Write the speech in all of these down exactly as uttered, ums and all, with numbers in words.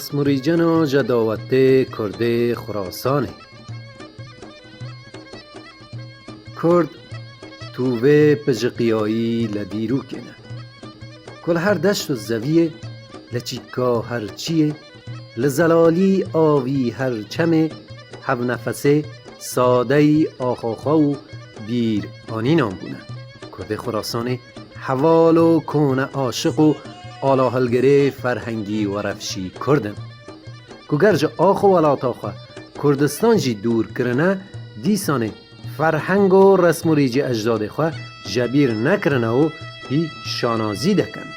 Resmurîcena ji dawetê Kurdê Xurasanê. Kurd tûvê pijikiyayî li dîrokê ne. Ku li her deşt û zeviyê, li çîka her çiyê, li zelalî avî her çemê, hevnefesê, sadeyî axaxa û bîr anînan bûne. Kurdê Xurasanê heval û kone aşiq û alahilgirê ferhengî werefşî Kurd in. Ku ger ji ax û welata xwe Kurdistan jî dûr kirine, dîsanê ferheng û resmûrîcê ecdadê xwe jebîr nekirine û hî şanazî dekin.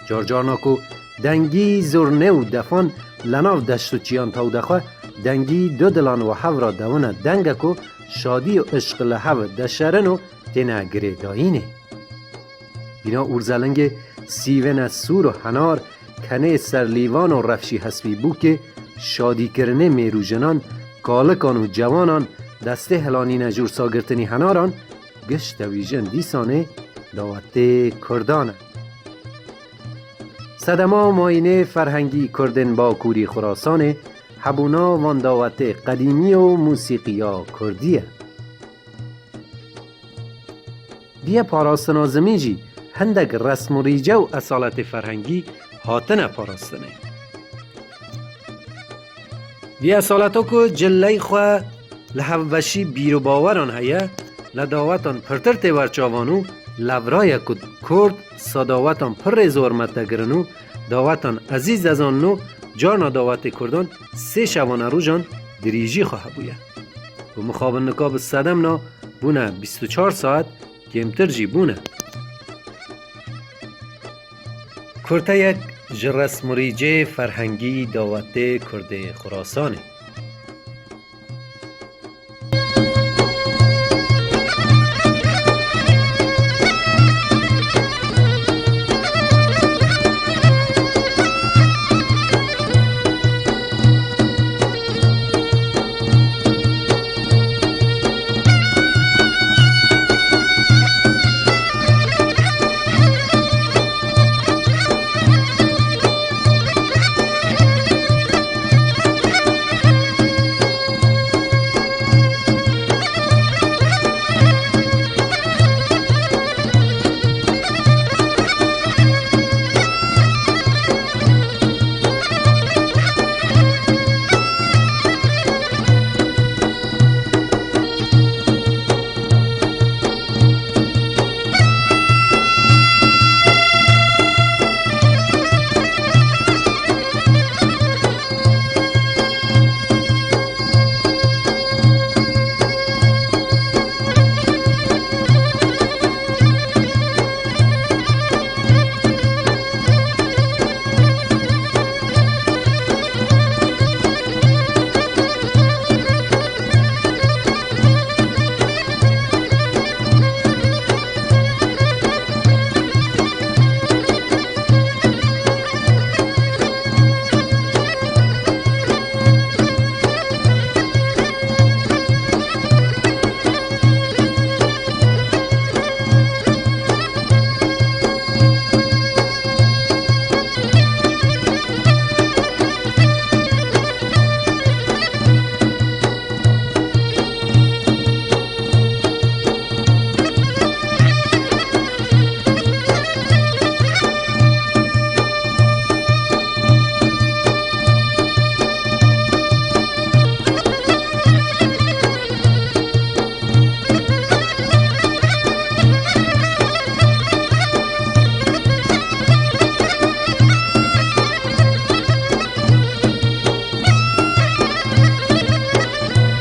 Carcarna ku dengî zurnê û defan li nav deşt û çiyan tewde xwe, dengî du dilan û hev re dewine denge ku şadî û îşq li hev deşerin û têne girêdayînê. Bîna ûrzelingê sîvêne sûr û henar, kenê serlîvan û refşî hespî bûkê, şadîkirinê mêr û jinan, kalikan û cewanan, destê helanîne jûr sagirtinî henaran, gişt tewîjin dîsanê dawetê Kurdan e. Sedema mayînê ferhengî Kurdên Bakurî Xurasanê, hebûna van dawetê qedîmî û mûsîqiya Kurdî ye. Diye parastina zimîn jî hindek resm û rîce û esaletê ferhengî hatine parastinê. Vî esaleta ku ciley xwe li hevbeşî bîr û baweran heye, li dawetan pirtir tê wer çavan û levra ye ku Kurd sa dawetan pir rêz û hurmet digirin û dawetan ezîz dizanin û carna dawetê Kurdan sê şevane rojan dirîjî xwe hebûye. Bi mixabin nika bi sedemna bûne bîst û çar saet kêmtir jî bûne. Kurteyek ji resmurîcê ferhengî dawetê Kurdê Xurasanê.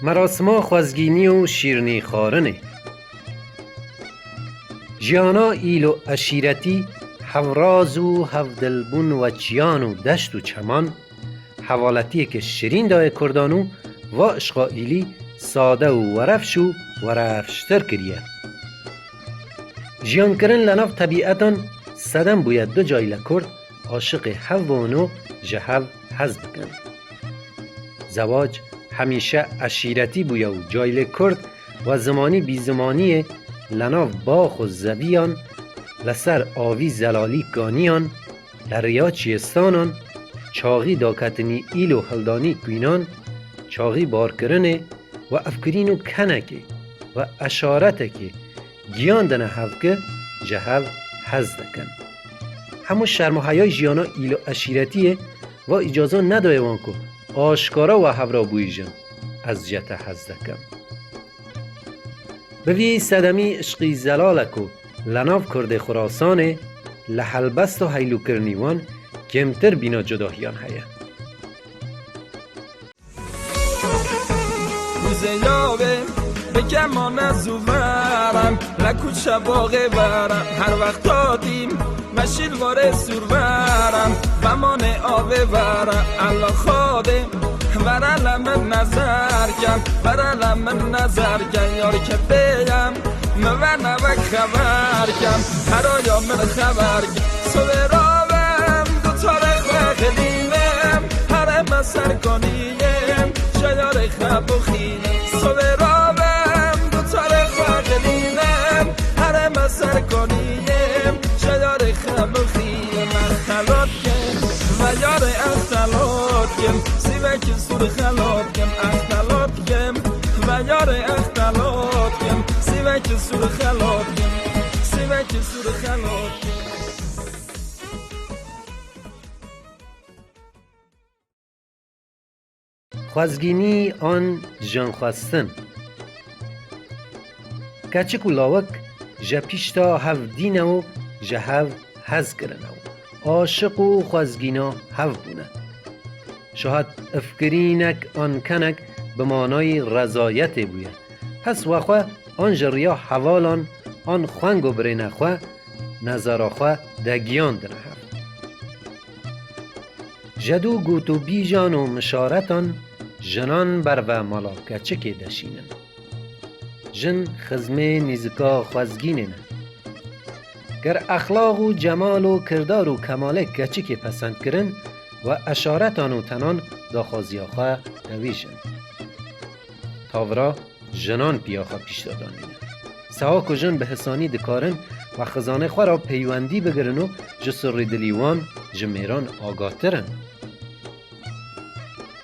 Merasima xwezgînî û şîrnî xwarinê. Jiyana îl û eşîretî, hevraz û hevdilbûn we çiyan û deşt û çeman, hevaletiyeke şirîn daye Kurdan û va işqa îlî sade û werefş û werefştir kiriye. Jiyankirin li nav tebîetan sedem bûye du caylê Kurd aşiqê hev bûn û ji hev hez bikin. Zewac hemîşe eşîretî bûye û caylê Kurd we zimanî bîzimaniyê li nav bax û zeviyan, li ser avî zelalî kaniyan, li riya çiyêstanan, Çaxî daketinî îl û hildanî kwînan, çaxî barkirinê we evkirîn û kenekê we eşaretekê giyan dine hevki ji hev hez dikin. Hemû şerm û heyay jiyana îl û eşîretiyê va îcaza nedaye wan ku aşkara we hev ra bûyîjin, ez ji te hez dikim. Bi vî sedemî işqî zelal e ku li nav Kurdê Xurasanê li helbesta heylûkirinî wan kêmtir bîna cudahiyan heye. Kuzeyavê bikemane zûverem, le kuçe boxê verem, her wexta dîm meşîl warê sûr verem, vemanê avê vere, ella Xadê. Vere le min nezer kem, vere le min nezer kem, yar kepêyem, mi ve nevek xever kem, heraya min xever kem. Sovê ravem, gutarê xwe xilînim, herê me ser koniyem, şeyarê xwe buxînim. Sovê ravem, gutarê xwe xilînim, herê me ser koniyem, şeyarê xwe buxînim. Extelat kim, ve yarê extelat kim, sîvekî sûr xelat kim, extelat kim, ve yarê extelat kim, sîvekî sûr xelat kim, sîvekî sûr xelat kim. Xwezgînî an janxwestin. Keçik û lawik ji pişta hev dîne û ji hev hez kirine û aşiq û xwezgîna hev bûne. Şahet ifkirînek an kenek bi manayî rezayetê bûye. Pes wexwe an ji riya hevalan an xweng û birêne xwe nezara xwe de giyan dine hev. Jedû gotûbîjan û mişaretan jinan berve mala keçikê deşînin. Jin xizmê nîzika xwezgînê ne. Ger exlaq û cemal û kirdar û kemalê keçikê pesend kirin, we eşaretan û tenan daxwaziya xwe dewîjin. Tavra jinan piya xwe pîş de danîne. Seha ku jin bi hisanî dikarin we xizanê xwe re peywendî bigirin û ji sirrî dilî wan ji mêran agatir in.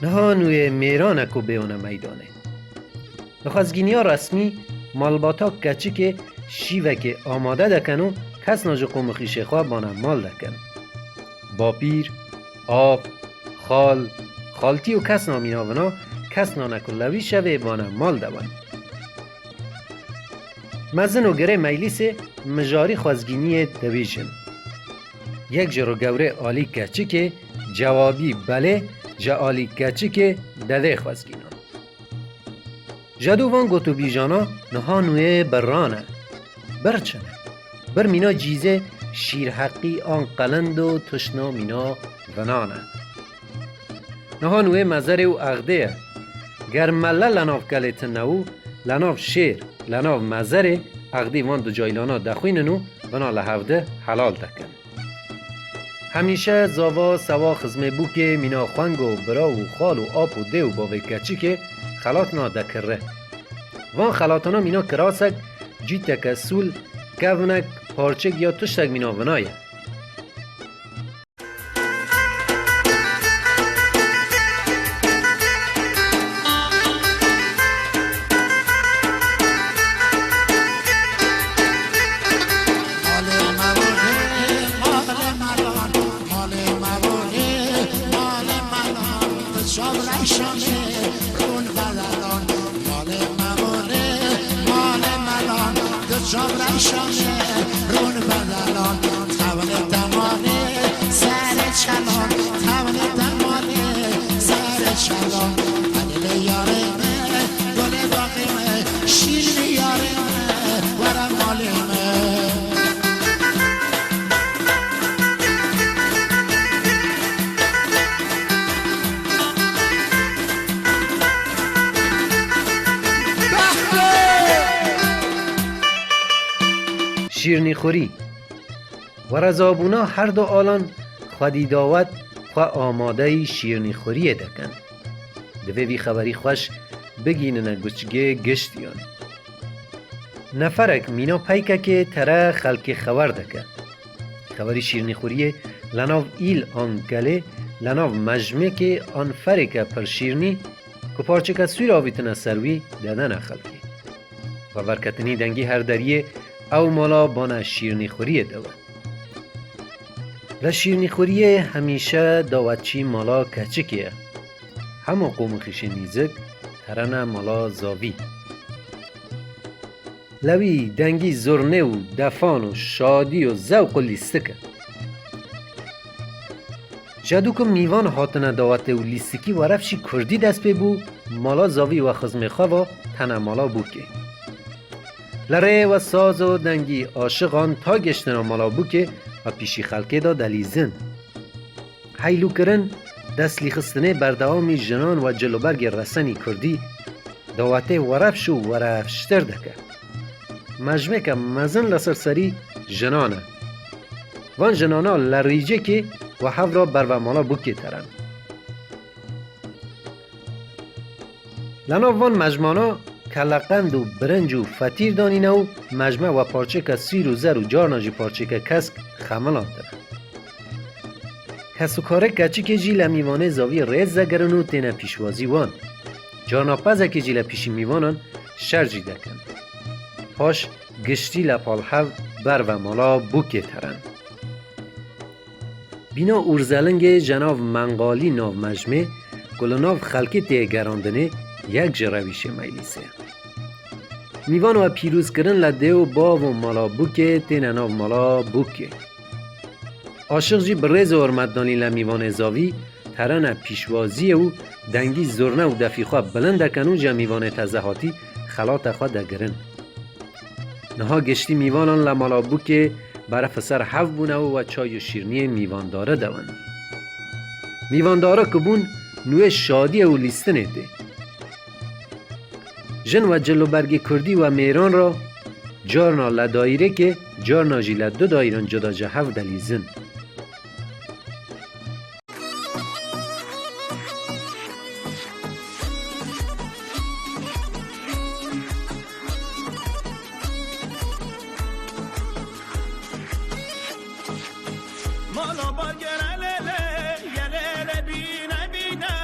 Niha nûyê mêran e ku bêyane meydanê. Li xwezgîniya resmî malbata keçikê şîvekê amade dekin û kesna ji qûm û xîşê xwe bane mal dekin. Bapîr, ap, xal, xaltî û kesna mîna vina kesna ne ku lewî şevê bane mal dewan. Mezin û girê meclîsê mijarî xwezgîniyê dewîjin. Yek ji rûgewrê alî keçikê cewabî belê ji alî keçikê dedê xwezgînan. Jedû van gotûbîjana niha nûyê birran e. Bir çi ne? Bir mîna cîzê şîrheqî an qelind û tuşna mîna vinan e. Niha nûyê mezerê û exdê ye. Ger melle lenav kelê tune û lenav şêr, lenav mezerê, exdî van du caylana dexwînin û vina li hevdi helal dekin. Hemîşe zava sewa xizmê bûkê mîna xweng û bira û xal û ap û dê û bavê keçikê xelatna dekirre. Van xelatana mîna kirasek, cîteke sûl, kevnek, parçik ya tiştek mîna vina ye. Malê me bo ê, malê me lan, malê me bo ê, malê me lan, di çav reyşanê rûn belelan. Malê me bo ê, malê me lan, di çav reyşanê rûn belelan. Tevlê te malê serê çelan, tevlê te malê serê çelan. Hadi lê yarê me, gulê baxê me, şîrînê yarê me, were malê me. Şîrnîxurî. Werezabûna her du alan xwedî dawet xwe amadeyî şîrnîxuriyê dikin. Divê vî xeberî xweş bigînine guçgê giştiyan. Neferek mîna peykekê tere xelkê xewer dike. Xewerî şîrnîxuriyê li nav îl an gelê Li nav mejmêkê an ferêke pir şîrnî ku parçêke sûr avîtine ser wî, dedene xelkê. Bi veverketinî dengî her deriyê ew mala bane şîrnîxuriyê dewe. Li şîrnîxuriyê hemîşe dawetçî mala keçikê ye. Hema qomixîşên nîzik terene mala zavî. Lewî dengî zurnê û defan û şadî û zewq û lîstik e. Jadu ku mîvan hatine dawetê û lîstikî werefşî kurdî dest pê bû, mala zavî we xizmê xwe va tene mala bûkê. Li rê we saz û dengî aşiqan ta gêştina mala bûkê we pîşî xelkê da delîzin. Heylûkirin, destlîxistinê berdewamî jinan we cilûbergê resenî kurdî, dawetê werefş û werefştir dike. Mejmêke mezin li ser serî jinan e. Van jinana li rîcekê we hev re berve mala bûkê terin. Li nav van mejmana keleqend û birinc û fetîr danîne û mejme we parçêke sîr û zer û carna jî parçêke kesk xemilandine. Kesûkarê keçikê jî li mîvanê zavî rêz degirin û têne pîşwazî wan. Carna pezekê jî li pîşî mîvanan şer jî dekin. Paş giştî li pal hev berve mala bûkê terin. Bîna ûrzelingê ji nav mengalî nav mejmê ku li nav xelkê tê gerandinê yek ji rewîşê meclîsê ye. Mîvan we pîrozkirin li dê û bav û mala bûkê têne nav mala bûkê. Aşiq jî bi rêz û hurmetdanî li mîvanê zavî terene pîşwaziyê û dengî zurne û defî xwe bilind dekin û ji mîvanê teze hatî xelata xwe degirin. Niha giştî mîvanan li mala bûkê beref ser hev bûne û we çay û şîrniyê mîvandare dewin. Mîvandare ku bûn, nûê şadiyê û lîstinê tê. Jin we cilûbergê kurdî we mêran re carna li dayîrekê, carna jî li du dayîran cuda ji hev delîzin. Mala bargê re lê lê, ye lê lê bîne bîne.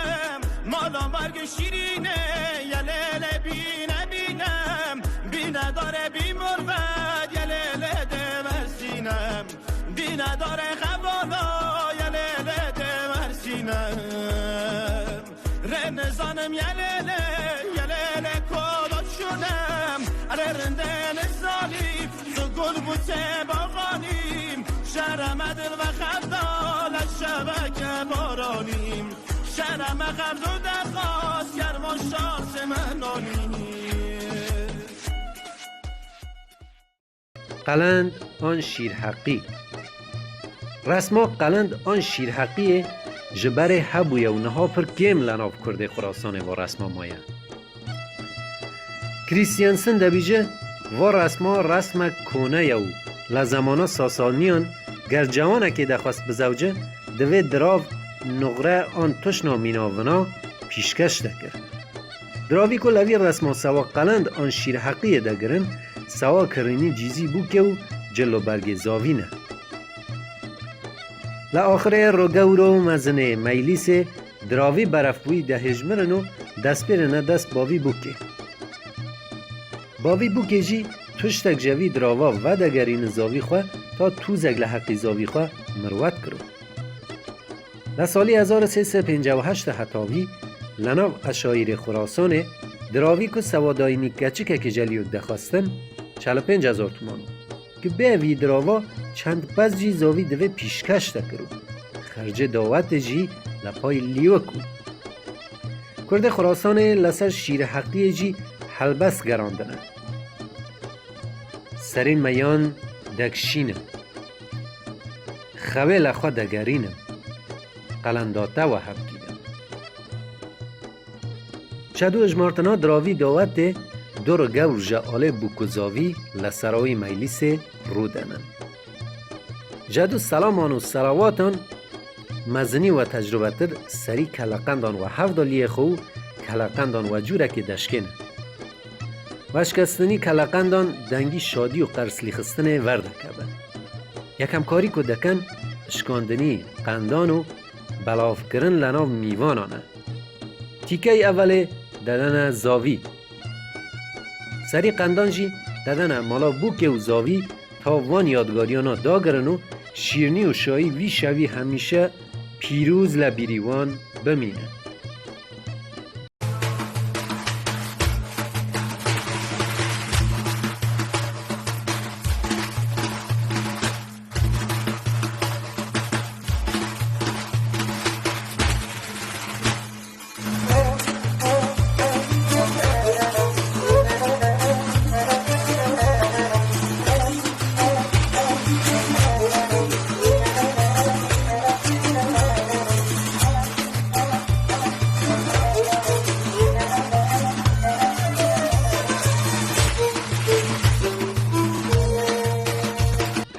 Mala bargê şîrînê, ye lê lê bîne bîne. Bîne dare bî morvet, ye lê lê dê versîne. Bîne dare xevala, ye lê lê dê versîne. Rê nizanim ye lê lê, ye lê lê koda çûnem. Erê rindê nizanî, tu gul bû tê baxanî. Şere me dil ve xevda, le şeveke baranî. Şere me xevdu dexas, kervan şansê me nanî. Qelend an şîrheqî. Resma qelend an şîrheqiyê ji berê hebûye û niha pir kêm li nav kurdê Xurasanê va resma maye. Christiansen dibêje, va resma resmek kone ye û li zemana Sasaniyan ger cewanekê dixwest bizewce, divê dirav, nuxre an tişna mîna vina pîşkeş dekir. Diravî ku li vî resma sewa qelend an şîrheqiyê degirin, sewa kirînî cîzî bûkê û cil û bergê zavî ne. Li axirê rogewro û mezinê meclîsê diravî berefbûyî dihêjmirin û dest pê dine dest bavî bûkê. Bavî bûkê jî tiştek ji vî dirava vedegerînin zavî xwe ta tûzek li heqî zavî xwe mirwet kiro. Li salî hezar û sê sed pêncî û heşt de heta vî li nav eşayîrê Xurasanê diravî ku sewadayînî keçikekê ji lî dixwestin, çel û pênc hezar toman bû. Ki bê vî dirava çend pez jî zavî divê pîşkeş dekir û xercê dawetê jî li pay lîwik bû. Kurdê Xurasanê li ser şîrheqiyê jî helbest gerandine. Serên me yan dekşînin. Xewê li xwe degerînin. Qelenda te we hevdî de. Çed û hejmartina diravî dawetê du rigewr ji alê bûk û zavî li serawî meclîsê rûdinin. Jed û selaman û selawatan mezinî we tecrûbetir serî keleqendan we hevda liyê xwe û keleqendan we cûrekê deşkêne. Veşkestinî keleqendan dengî şadî û qerslîxistinê verdikeve. Yekem karî ku dikin, şikandinî qendan û belavkirin li nav mîvanan e. Tîkey evelê dedene zavî. Serî qendan jî dedene mala bûkê û zavî ta van yadgariyana dagirin û şîrnî û şayî vî şevî hemîşe pîroz le bîrî wan bimîne.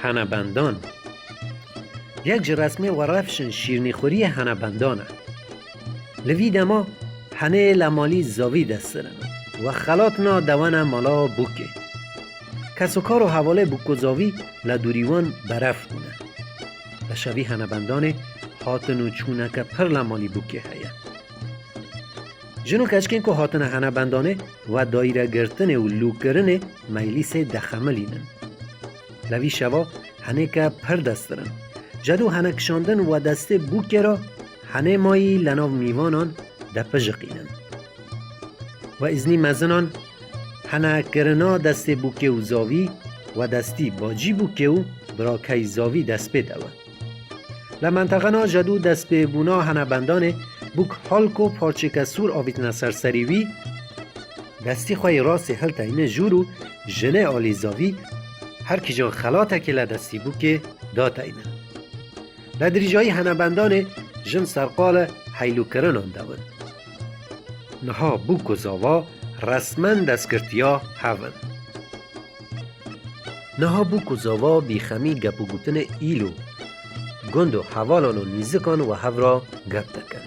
Henebendan. Yek ji resmê werefşin şîrnîxwiriyê henebendan e. Li vî dema henê lemalî zavî destirin û xelatna dewene mala bûkê. Kesokar û hevalê bûk û zavî le dûrî wan beref bûne. Li şevî henebendanê hatin û çûneke pir lemalî bûkê heye. Jin û keçikên ku hatine henebendanê we dayîregirtinê û lûkirinê meylîsê dexemilînin. Levî şeva henêke pir destirin. Cedû hene kişandin we destê bûkê ra henê mayî le nav mîvanan depijiqînin. We îznî mezinan hene kirina destê bûkê û zavî we destî bacî bûkê û birakey zavî destpê dewe. Li menteqena Cedû destpêbûna henebendanê bûk halk û parçêke sûr avîtine ser serî wî, destî xwe yê rastê hilteyne jûr û jinê alî zavî her kîjan xelatekê le destî bûkê dateyne. Li dirîjayî henebendanê jin serqale heylûkirinan dewin. Niha bûk û zava resmen destgirtiya hev in. Niha bûk û zava bîxemî gep û gotinê îl û gund û hevalan û nîzikan we hev ra gep dikin.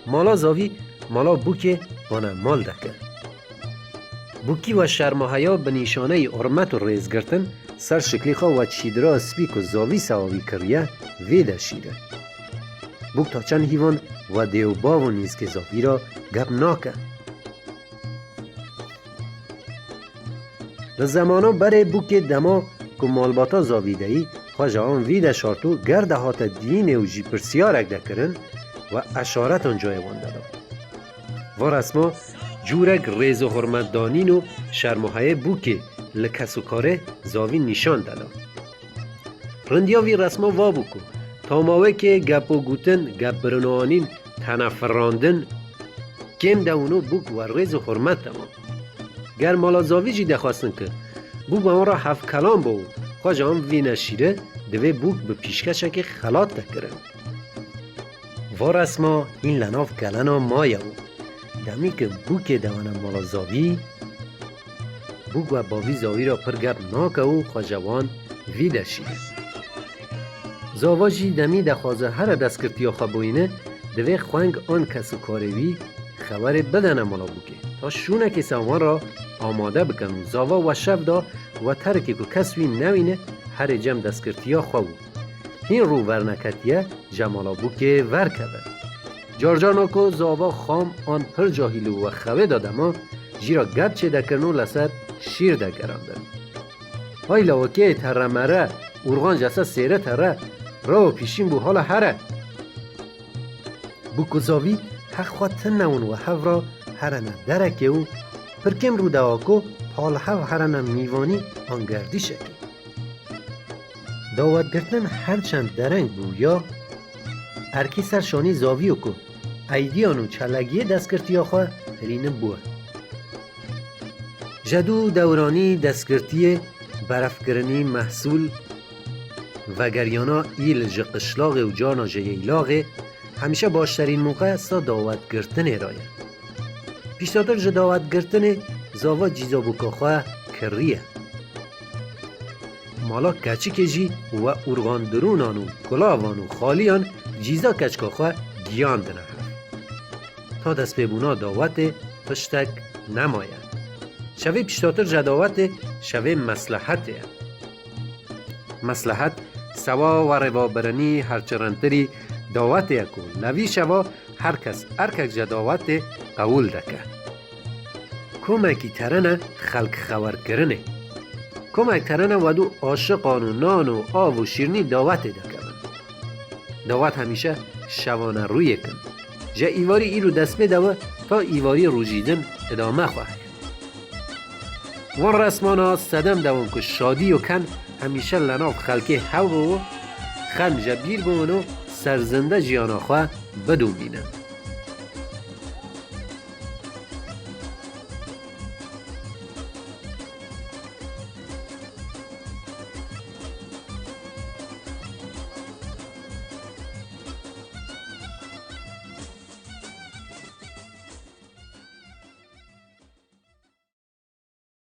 Mala zavî mala bûkê wana mal dike. Bûkî we şerma heya bi nîşaneyî hurmet û rêzgirtin ser şiklî xwe we çîdira spî ku zavî sewawî kiriye vê de şîr e. Bûk ta çend hîvan we dê û bav û nîzikê zavî ra gep nake. Li zemana berê bûkê dema ku malbata zavî deyî xwe ji an vî de şart û ger de hate diyînê û jî pirsiyarek de kirin we eşaretan cayê wan de da. Va resma cûrek rêz û hurmetdanîn û şermoheyê bûkê li kes û karê zavî nîşan de da. Rindiya vî resma va bû ku tamawekê gep û gotin, gep birinoanîn, tene firandin kêm dewin û bûk we rêz û hurmet dema. Ger mala zavî jî dexwestin ki bûk bi wan re hevkelam bo û xwe ji an vî neşîre, divê bûk bi pîşkeşekê xelat de kirin. Va resma hîn le nav kelena maye û demî ki bûkê dewene mala zavî, bûk we bavî zavî ra pir gep nake û xwe ji wan vî de şîre. Zava jî demî dexwaze here destgirtiya xwe bûyîne, divê xweng an kes û karê wî xewerê bidene mala bûkê. Ta şûnekê ser wan ra amade bikin û zava we şev da we terekê ku kes wî newîne herê cem destgirtiya xwe û hîn rû verneketiye, ji mala bûkê verkeve. Carcarna ku zava xam an pir cahîl û we xewê de dema, jî ra gep çêdekirin û li ser şîr de gerandin. Hay lawikê teremere, urxan jese sêre tere, rewo pîşîn bû hala here. Bûk û zavî heq xwe tune û we hev re herene derekê û pir kêm rû dewa ku pal hev herene mîvanî an gerdîşekê. Dawetgirtin her çend dereng bû ya, erkî ser şanî zavî yo ku eydiyan û çelegiyê destgirtiya xwe hilînin bû. Ji dû dewranî destgirtiyê, berefkirinî mehsûl, vegeriyana îl ji qişlaxê û carna ji yeylaxê, hemîşe başterîn moqe sta dawetgirtinê re ye. Piştatir ji dawetgirtinê zava cîza bûka xwe kiriye. Mala keçikê jî we urxandirûnan û kulavan û xaliyan cîza keçika xwe giyandine hev. Ta destpêbûna dawetê tiştek nemaye. Şevê piştatir ji dawetê şevê meslehetê ye. Meslehet, sewa we rêvabirinî her çi rintirî Dawetê ye ku levî şeva her kes erkek ji dawetê qewûl dike. Komekî terene xelk xewerkirinê. Komek terene wedû aşiqan û nan û av û şîrnî dawetê dikevin. Dawet hemîşe şevane rûyê kin. Ji îvarî îro destpê dewe ta îvarî rûjî din idame xwe heye. Wan resmana sedem dewin ku şadî û ken hemîşe li nav xelkê hew bû, xem ji bîr bûn û serzinde jiyana xwe bidomînin.